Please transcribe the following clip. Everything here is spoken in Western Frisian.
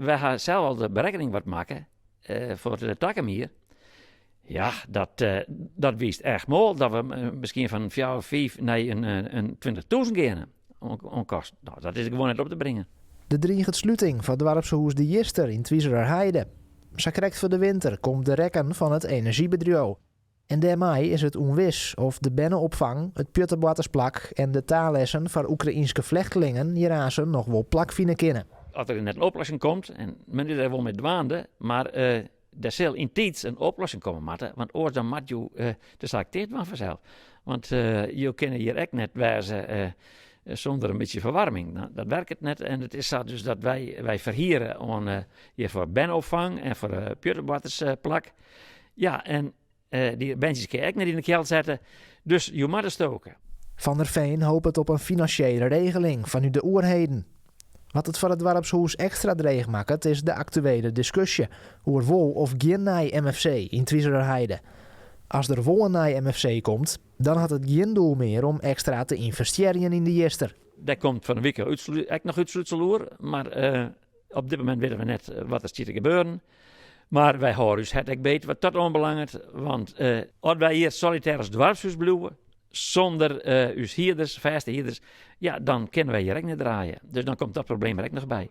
Wy ha sels al de berekkening wat makke foar de takom jier. Ja, dat wiist echt moal dat we miskien fan fjouwer, fiif nei in 20.000 geane oan kosten. No, dat is gewoan net op te bringen. Der driget sluting foar doarpshûs De Jister yn Twizelerheide. Sa krekt foar de winter komt de rekken fan it enerzjybedriuw. En dêrmei is it ûnwis oft de berneopfang, it pjutteboartersplak en de taallessen foar Oekraïnske flechtlingen hjir aansen noch wol plakfine kinne. As der net in oplossing komt, en men is der wol mei dwaande, mar der sil yntiids in oplossing komme moatte, want oars dan moat jo de saak ticht dwaan fansels. Want jo kinne hjir ek net wêze sûnder in bytsje ferwaarming. No, dat werket net en it is sa dus dat wy ferhiere oan hjir foar berneopfang en foar pjutteboartersplak. Ja, en dy berntsjes kinne ek net yn de kjeld sette, dus jo moatte stoke. Van der Veen hopet op in finansjele regeling fanút de oerheden. Wat it foar it doarpshûs ekstra dreech makket is de aktuele diskusje oer wol of gjin nij MFC yn Twizelerheide. As der wol in nij MFC komt, dan hat it gjin doel mear om ekstra te ynvestearjen yn De Jister. Dêr komt fan 'e wike ek noch útslútsel oer, mar op dit momint witte we net wat der stiet te gebeuren. Mar wy hâlde ús hert ek beet wat dat oanbelanget, want as wy hjir solitêr as doarpshûs bliuwe, sûnder ús hierders, fêste hierders, ja, dan kinne wy hjir ek net draaie. Dus dan komt dat probleem der ek noch by.